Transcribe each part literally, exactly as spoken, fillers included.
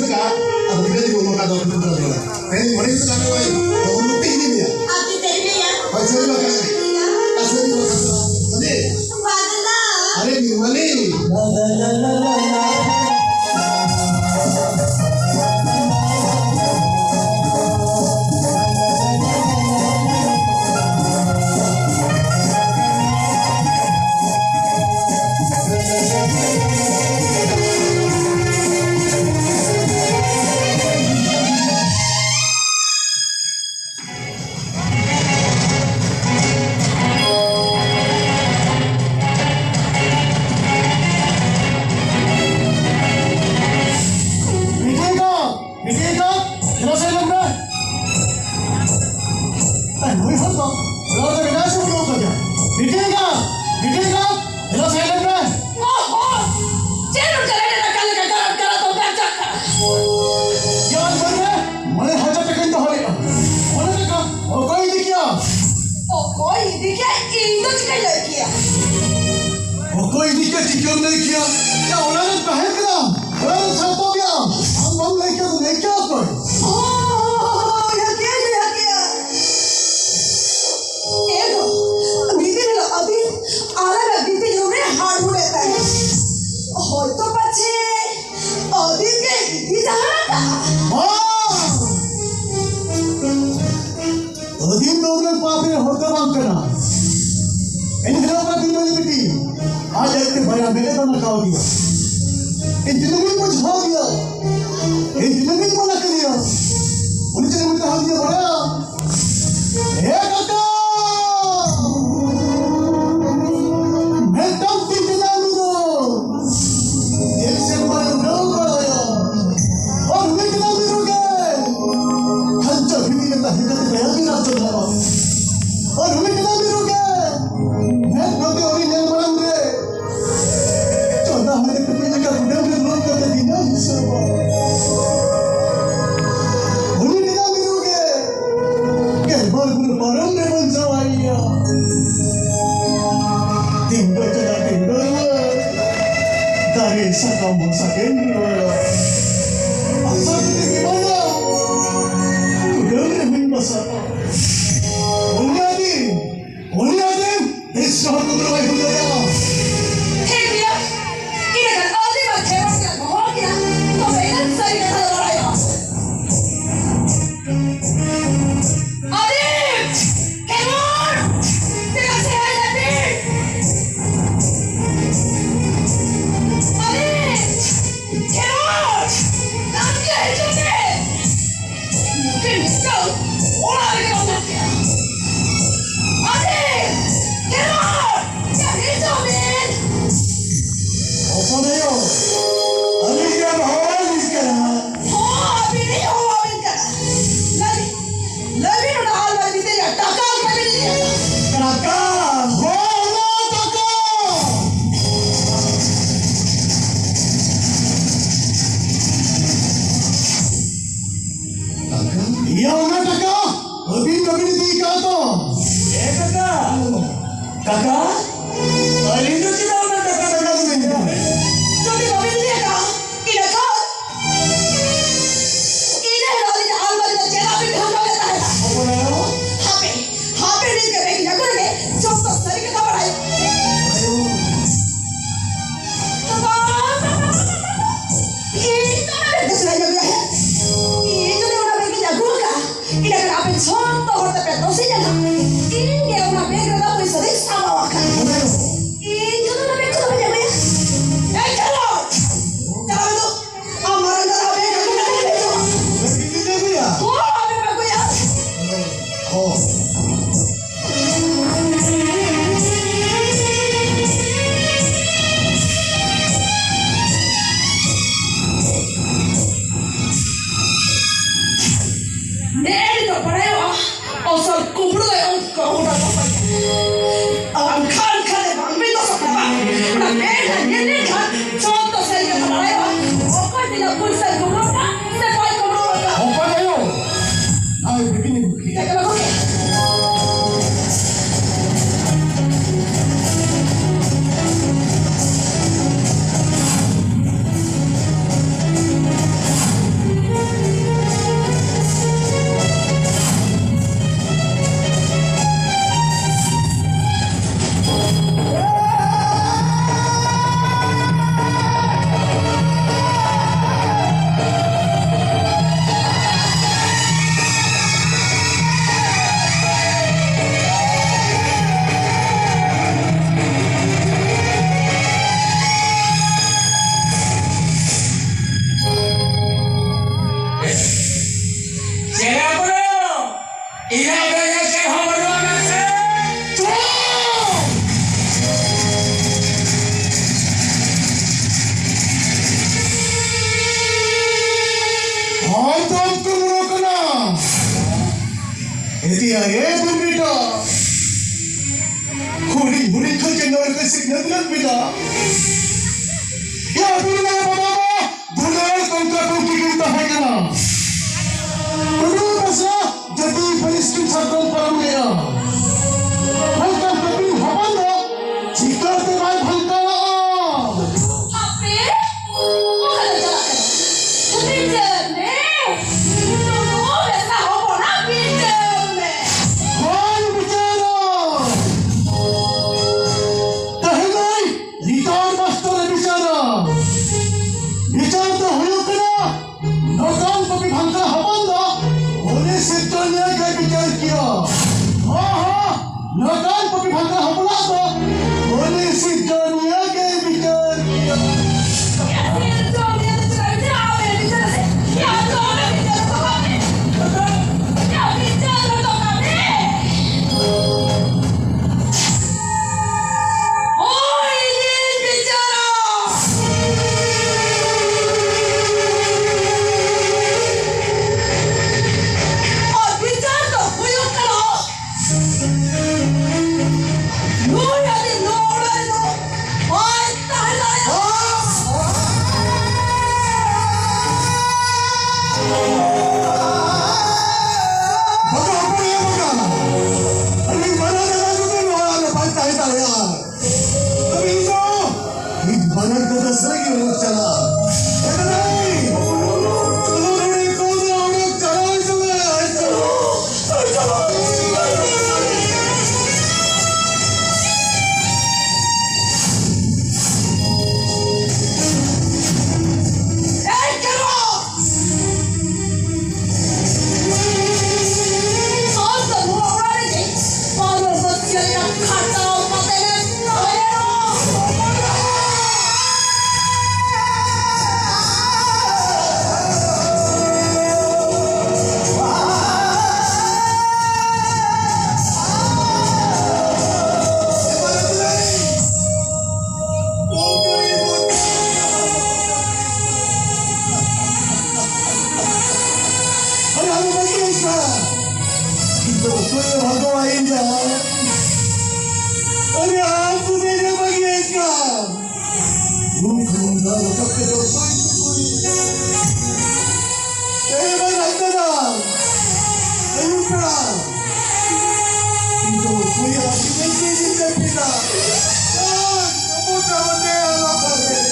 ᱟᱫᱚ ᱛᱤᱱᱟᱹᱜ ᱫᱤᱱ ᱚᱱᱠᱟ ᱫᱚ ᱵᱟᱹᱧ ᱵᱩᱡᱷᱟᱹᱣ ᱫᱟᱲᱮᱭᱟᱜᱼᱟ᱾ ᱛᱮᱦᱮᱧ ᱢᱚᱬᱮ ᱫᱤᱱ ᱛᱟᱭᱚᱢ ᱨᱮ ᱵᱟᱹᱦᱩ ᱞᱩᱴᱤ ᱤᱫᱤ ᱢᱮᱭᱟ᱾ ᱟᱯᱮ ᱛᱮ ᱢᱮᱭᱟ᱾ ᱦᱳᱭ, ᱥᱟᱹᱨᱤ ᱠᱟᱛᱷᱟ᱾ ᱥᱟᱹᱨᱤ ᱠᱟᱛᱷᱟ᱾ ᱢᱟᱱᱮ, ᱵᱟᱫᱞᱟ᱾ ᱟᱨᱮ ᱱᱤᱨᱢᱟᱞᱤ᱾ ᱢᱤᱴᱤᱝ ᱠᱚ, ᱢᱤᱴᱤᱝ ᱠᱚ, ᱫᱮᱞᱟ ᱥᱟᱭᱞᱮᱱᱴ ᱢᱮ᱾ ᱟᱨ ᱱᱩᱭ ᱦᱚᱲ ᱫᱚ ᱚᱲᱟᱜ ᱨᱮ ᱢᱮᱱᱟᱭᱟ ᱥᱮ ᱵᱟᱹᱱᱩᱜ ᱟᱠᱟᱫᱮᱭᱟ? ᱢᱤᱴᱤᱝ ᱠᱚ, ᱢᱤᱴᱤᱝ ᱠᱚ, ᱫᱮᱞᱟ ᱥᱟᱭᱞᱮᱱᱴ ᱢᱮ᱾ ᱚᱦᱚ! ᱪᱮᱫ ᱚᱱᱠᱟ ᱞᱮ ᱰᱮᱨᱟ ᱠᱟᱜ ᱞᱮᱠᱟ ᱠᱟᱨᱟᱛ ᱠᱟᱨᱟᱛ ᱛᱚᱢ ᱪᱟᱞᱟᱜ ᱠᱟᱱᱟ? ᱡᱟᱱ ᱵᱟᱹᱱᱩᱜᱼᱟ, ᱢᱚᱬᱮ ᱦᱟᱡᱟᱨ ᱴᱟᱠᱟᱧ ᱫᱚᱦᱚ ᱞᱮᱫᱼᱟ᱾ ᱚᱱᱟ ᱴᱟᱠᱟ ᱚᱠᱚᱭ ᱤᱫᱤ ᱠᱮᱭᱟ? ᱚᱠᱚᱭ ᱤᱫᱤ ᱠᱮᱭᱟ? ᱤᱧ ᱫᱚ ᱪᱤᱠᱟᱹᱧ ᱞᱟᱹᱭ ᱠᱮᱭᱟ? ᱚᱠᱚᱭ ᱤᱫᱤ ᱠᱮᱭᱟ ᱪᱤᱠᱟᱹᱢ ᱞᱟᱹᱭ ᱠᱮᱭᱟ? ᱭᱟ, ᱚᱱᱟ ᱨᱮ ᱛᱟᱦᱮᱸ ᱠᱟᱱᱟ, ᱚᱱᱟ ᱨᱮ ᱥᱟᱵ ᱫᱚᱦᱚ ᱠᱮᱭᱟ᱾ ᱟᱢ ᱵᱟᱢ ᱞᱟᱹᱭ ᱠᱮᱭᱟ, ᱞᱟᱹᱭ ᱠᱮᱭᱟ ᱚᱠᱚᱭ? ᱚ, ᱞᱟᱹᱭ ᱠᱮᱭᱟ, ᱞᱟᱹᱭ ᱠᱮᱭᱟ᱾ ᱮ ᱫᱚ, ᱢᱤᱫ ᱫᱤᱱ ᱦᱤᱞᱳᱜ ᱟᱹᱵᱤᱱ ᱟᱞᱟᱝᱟᱜ ᱜᱤᱛᱤᱡ ᱨᱩᱢ ᱨᱮ ᱦᱟᱲᱦᱩᱲᱮᱫ ᱛᱟᱦᱮᱸᱫ᱾ ᱦᱚᱭᱛᱚ ᱯᱟᱪᱷᱮ ᱟᱹᱵᱤᱱ ᱜᱮ ᱤᱫᱤ ᱡᱟᱦᱟᱸ ᱟᱠᱟᱫ᱾ ᱵᱟᱝ! ᱟᱹᱵᱤᱱ ᱫᱚ ᱩᱱᱟᱹᱜ ᱯᱟᱯ ᱨᱮ ᱦᱚᱲ ᱫᱚ ᱵᱟᱝ ᱠᱟᱱᱟ᱾ ᱮᱱᱦᱤᱞᱳᱜ ᱚᱱᱟ ᱵᱤᱢᱟᱹᱞᱤ ᱵᱤᱴᱤ ᱟᱡ ᱟᱡᱛᱮ ᱵᱟᱨᱭᱟ ᱢᱮᱫ ᱮ ᱫᱟᱱᱟ ᱠᱟᱣᱫᱤᱭᱟ᱾ ᱤᱧ ᱛᱤᱱᱟᱹᱜ ᱤᱧ ᱵᱩᱡᱷᱟᱹᱣ ᱜᱮᱭᱟ, ᱤᱧ ᱛᱤᱱᱟᱹᱜ ᱤᱧ ᱢᱟᱱᱟ ᱠᱮᱫᱮᱭᱟ, ᱩᱱᱤ ᱪᱮᱫ ᱮ ᱢᱮᱛᱟ ᱦᱟᱫᱤᱧᱟ ᱵᱟᱲᱟᱭᱟᱢ? ᱮ ᱠᱟᱠᱟ! ᱢᱤᱫᱴᱟᱝ ᱛᱤ ᱡᱟᱸᱜᱟ ᱱᱩᱨᱩ! ᱮᱠ ᱥᱮᱨᱢᱟ ᱨᱮ ᱩᱰᱟᱹᱣ ᱵᱟᱲᱟᱭᱟ᱾ ᱟᱨ ᱩᱱᱤ ᱠᱟᱱᱟ ᱢᱤᱨᱩ ᱜᱮ! ᱠᱷᱟᱧᱪᱟ ᱵᱷᱤᱛᱤᱨ ᱨᱮ ᱛᱟᱦᱮᱸ ᱠᱟᱛᱮ ᱫᱟᱭᱟ ᱜᱮ ᱨᱟᱡᱽ ᱪᱟᱞᱟᱣᱟ᱾ ᱟᱨ ᱩᱱᱤ ᱠᱟᱱᱟ ᱢᱤᱨᱩ ᱜᱮ! ᱢᱮᱫ ᱱᱚᱛᱮ ᱩᱱᱤ ᱧᱮᱞ ᱢᱟᱲᱟᱝ ᱨᱮ ᱪᱚᱸᱫᱟ ᱦᱟᱺᱰᱤ ᱴᱩᱠᱩᱡ ᱞᱮᱠᱟ ᱠᱩᱰᱟᱹᱢ ᱨᱮ ᱫᱩᱲᱩᱵ ᱠᱟᱛᱮ ᱫᱤᱱᱟᱹᱢ ᱦᱤᱥᱟᱹᱵᱟ᱾ ᱛᱚ᱾ ᱮ ᱠᱟᱠᱟ, ᱠᱟᱠᱟ, ᱟᱹᱞᱤᱧ ᱫᱚ ᱪᱮᱫᱟᱜ ᱩᱱᱟᱹᱜ ᱠᱟᱠᱟ ᱠᱟᱠᱟ ᱫᱚ ᱢᱮᱱ ᱫᱟ? ᱡᱩᱫᱤ ᱵᱟᱵᱤᱱ ᱞᱟᱹᱭ ᱠᱟᱜᱼᱟ, ᱤᱱᱟᱹ ᱠᱷᱟᱱ, ᱤᱱᱟᱹ ᱦᱤᱞᱳᱜ ᱟᱹᱞᱤᱧᱟᱜ ᱟᱞᱢᱟᱨᱤ ᱫᱚ ᱪᱮᱫᱟᱜ ᱵᱤᱱ ᱰᱷᱟᱝᱜᱟᱣ ᱞᱮᱫ ᱛᱟᱦᱮᱸᱫ? ᱦᱚᱯᱚᱱ ᱟᱭᱳ᱾ ᱦᱟᱯᱮ, ᱦᱟᱯᱮ, ᱱᱤᱛ ᱜᱮ ᱵᱮᱜᱽ ᱟᱹᱜᱩ ᱨᱮᱜᱮ ᱡᱚᱛᱚ ᱥᱟᱹᱨᱤ ᱠᱟᱛᱷᱟ ᱵᱟᱲᱟᱭ᱾ ᱤᱧ ᱫᱚ ᱚᱱᱟ ᱵᱮᱜᱽ ᱫᱚ ᱪᱮᱫᱟᱜ ᱤᱧ ᱟᱹᱜᱩᱭᱟ, ᱦᱮᱸ? ᱤᱧ ᱡᱩᱫᱤ ᱚᱱᱟ ᱵᱮᱜᱽ ᱤᱧ ᱟᱹᱜᱩ ᱟᱠᱟᱫᱼᱟ, ᱤᱱᱟᱹ ᱠᱷᱟᱱ ᱟᱯᱮ ᱡᱷᱚᱛᱚ ᱦᱚᱲ ᱛᱮᱯᱮ ᱫᱳᱥᱤᱧᱟ ᱱᱟᱜ᱾ ᱤᱧ ᱜᱮ ᱚᱱᱟ ᱵᱮᱜᱽ ᱨᱮᱫᱚ ᱯᱩᱭᱥᱟᱹ ᱫᱚᱧ ᱥᱟᱵ ᱟᱠᱟᱫᱼᱟ᱾ ᱤᱧ ᱡᱩᱫᱤ ᱚᱱᱟ ᱵᱮᱜᱽ ᱠᱚᱫᱚ ᱵᱟᱹᱧ ᱟᱹᱜᱩᱭᱟ᱾ ᱮᱭ ᱪᱟᱞᱟᱣ! ᱪᱟᱞᱟᱣ ᱢᱮ ᱫᱩ᱾ ᱟᱢ ᱢᱟᱨᱟᱝ ᱫᱟᱫᱟ ᱵᱮᱜᱽ ᱟᱹᱜᱩ ᱠᱟᱛᱮ ᱯᱮ ᱦᱤᱡᱩᱜᱼᱟ᱾ ᱵᱮᱜᱽ ᱤᱧ ᱟᱹᱜᱩᱭᱟ? ᱦᱳᱭ, ᱟᱯᱮ ᱯᱮ ᱟᱹᱜᱩᱭᱟ᱾ ᱦᱳᱭ᱾ ᱱᱮᱜᱼᱮ ᱱᱤᱛᱚᱜ ᱵᱟᱲᱟᱭᱚᱜᱼᱟ, ᱟᱥᱚᱞ ᱠᱩᱢᱵᱽᱲᱩ ᱫᱚᱭ ᱚᱱᱠᱟ ᱚᱱᱟ ᱠᱚ ᱯᱟᱸᱡᱟ᱾ ᱟᱨ ᱟᱢ ᱠᱷᱟᱱ ᱠᱷᱟᱱ ᱵᱟᱝ ᱢᱤᱫ ᱫᱚ ᱥᱟᱯᱲᱟᱣᱟ᱾ ᱚᱱᱟ ᱢᱮᱫ ᱦᱟᱸᱜ ᱧᱮᱞ ᱞᱮᱱᱠᱷᱟᱱ ᱡᱚᱛᱚ ᱥᱟᱹᱨᱤ ᱠᱟᱛᱷᱟ ᱵᱟᱲᱟᱭᱚᱜᱼᱟ᱾ ᱚᱠᱚᱭ ᱛᱤᱱᱟᱹᱜ ᱯᱩᱭᱥᱟᱹᱭ ᱠᱩᱢᱵᱽᱲᱩ ᱟᱠᱟᱫ ᱥᱮ ᱵᱟᱭ ᱠᱩᱢᱵᱽᱲᱩ ᱟᱠᱟᱫ? ᱚᱠᱚᱭ ᱟᱭᱳ? ᱟᱭ ᱵᱤᱯᱤᱱ ᱤᱧ ᱵᱩᱠᱤ᱾ ᱪᱮᱫ ᱠᱟᱱᱟ ᱜᱚᱢᱠᱮ? ᱪᱮᱬᱮ ᱠᱚ, ᱤᱧᱟᱹᱜ ᱵᱮᱜᱽ ᱨᱮ ᱪᱮᱫ ᱦᱚᱸ ᱵᱟᱹᱱᱩᱜᱼᱟ ᱢᱮᱱᱛᱮ? ᱪᱩᱯ! ᱦᱚᱲ ᱫᱚᱢ ᱠᱩᱢᱵᱽᱲᱩ ᱠᱟᱱᱟ᱾ ᱮᱫᱤᱭᱟ ᱨᱮ ᱫᱩᱨᱵᱤᱴᱟ᱾ ᱦᱩᱰᱤᱧ ᱦᱩᱰᱤᱧ ᱠᱷᱚᱱ ᱜᱮ ᱱᱚᱣᱟ ᱠᱚ ᱥᱤᱠᱷᱱᱟᱹᱛ ᱞᱮᱫ ᱵᱤᱱᱟ᱾ ᱭᱟ ᱵᱤᱱᱟ ᱵᱟᱵᱟ ᱫᱚ ᱫᱩᱞᱟᱹᱲ ᱠᱚᱝᱠᱟ ᱠᱚᱝᱠᱤ ᱠᱤᱱ ᱛᱟᱦᱮᱸ ᱠᱟᱱᱟ᱾ ᱩᱰᱩᱠ ᱢᱮᱥᱮ, ᱡᱟᱹᱛᱤ ᱯᱷᱤᱞᱤᱥᱛᱤᱱ ᱥᱟᱫᱚᱢ ᱯᱟᱨᱚᱢ ᱱᱚᱝᱠᱟᱱ ᱯᱟᱹᱯᱤ ᱯᱷᱟᱸᱠᱟ ᱦᱚᱯᱚᱱᱟᱜ ᱫᱚ ᱩᱱᱤ ᱥᱤᱨᱡᱚᱱᱤᱭᱟᱹ ᱜᱮᱭ ᱵᱤᱪᱟᱹᱨ ᱜᱮᱭᱟ᱾ ᱟᱨ ᱵᱤᱪᱟᱹᱨ ᱫᱚ ᱦᱩᱭᱩᱜ ᱠᱟᱱᱟ, ᱱᱩᱭ ᱟᱹᱰᱤ ᱱᱚᱲᱮ ᱫᱚ ᱵᱟᱭ ᱛᱟᱦᱮᱸ ᱫᱟᱲᱮᱭᱟᱜᱼᱟ᱾ ᱵᱟᱠᱟ ᱦᱚᱯᱚᱱ ᱮ ᱵᱟᱠᱟ, ᱟᱹᱞᱤᱧ ᱵᱟᱱᱟ ᱫᱟᱫᱟ ᱡᱩᱫᱤ ᱱᱚᱣᱟ ᱨᱮ ᱵᱟᱭ ᱛᱟᱦᱮᱸ ᱫᱟᱲᱮᱭᱟᱜᱼᱟ, ᱛᱚᱵᱮ ᱤᱧ ᱫᱚ ᱢᱤᱫ ᱵᱟᱱᱟᱨ ᱠᱚ ᱫᱟᱥᱨᱮ ᱜᱮ ᱩᱰᱩᱠ ᱪᱟᱞᱟᱜᱼᱟ᱾ ᱮᱠᱫᱚᱢ᱾ ᱪᱚᱞᱚ ᱱᱚᱰᱮ ᱠᱚ ᱫᱚ ᱩᱰᱩᱠ ᱪᱟᱞᱟᱣ ᱪᱟᱞᱟᱜᱼᱟ᱾ ᱪᱚᱞᱚ, ᱪᱚᱞᱚ᱾ ᱮᱭ ᱠᱮᱨᱚ! ᱟᱢ ᱫᱚ ᱱᱚᱣᱟ ᱚᱲᱟᱜ ᱨᱮᱜᱮ ᱯᱟᱨᱵᱚᱛᱤᱭᱟᱜ ᱠᱷᱟᱴᱟᱣ ᱠᱟᱛᱮ ᱮᱢ ᱛᱟᱦᱮᱱᱟ᱾ अरे, हमें बगिएगा। तो कोई भागो आइंदा। अरे, आप तुम्हें बगिएगा। ᱩᱱᱠᱩ ᱫᱚ ᱨᱟᱠᱟᱵ ᱠᱟᱛᱮ ᱚᱠᱚᱭ ᱠᱚ ᱠᱩᱞᱤ? ᱮ ᱵᱟᱭ ᱨᱟᱡᱽᱫᱟ, ᱟᱹᱭᱩᱵ ᱵᱮᱲᱟ᱾ ᱤᱧ ᱫᱚ ᱚᱠᱚᱭ ᱟᱹᱰᱤ ᱵᱮᱥ ᱤᱧ ᱡᱟᱹᱯᱤᱫᱟ᱾ ᱟᱨ ᱟᱵᱚ ᱪᱟᱵᱟᱛᱮ ᱟᱞᱚ ᱠᱷᱟᱨᱪᱟᱭᱟ᱾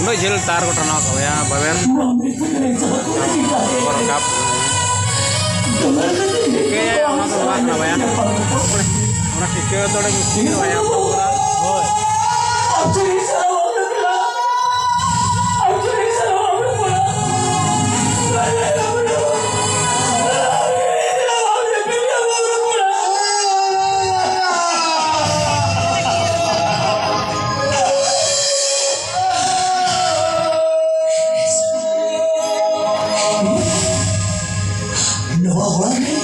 ᱩᱱᱟᱹᱜ ᱡᱷᱟᱹᱞ ᱛᱟᱨ ᱠᱚ ᱴᱟᱱᱟᱣ ᱠᱟᱜ ᱵᱚᱭᱦᱟ, ᱵᱟᱵᱮᱨ ᱠᱚ ᱨᱟᱠᱟᱵ᱾ ᱴᱷᱤᱠᱟᱹᱭᱟ, ᱚᱱᱟ ᱫᱚ ᱱᱚᱣᱟ ᱠᱟᱱᱟ ᱵᱚᱭᱦᱟ, ᱚᱱᱟ ᱴᱷᱤᱠᱟᱹ ᱫᱚ ᱟᱹᱰᱤ ᱢᱩᱥᱠᱤᱞ ᱜᱮᱭᱟ ᱵᱚᱭᱦᱟ᱾ ᱦᱳᱭ᱾ ᱱᱚᱣᱟ ᱚᱲᱟᱜ ᱨᱮ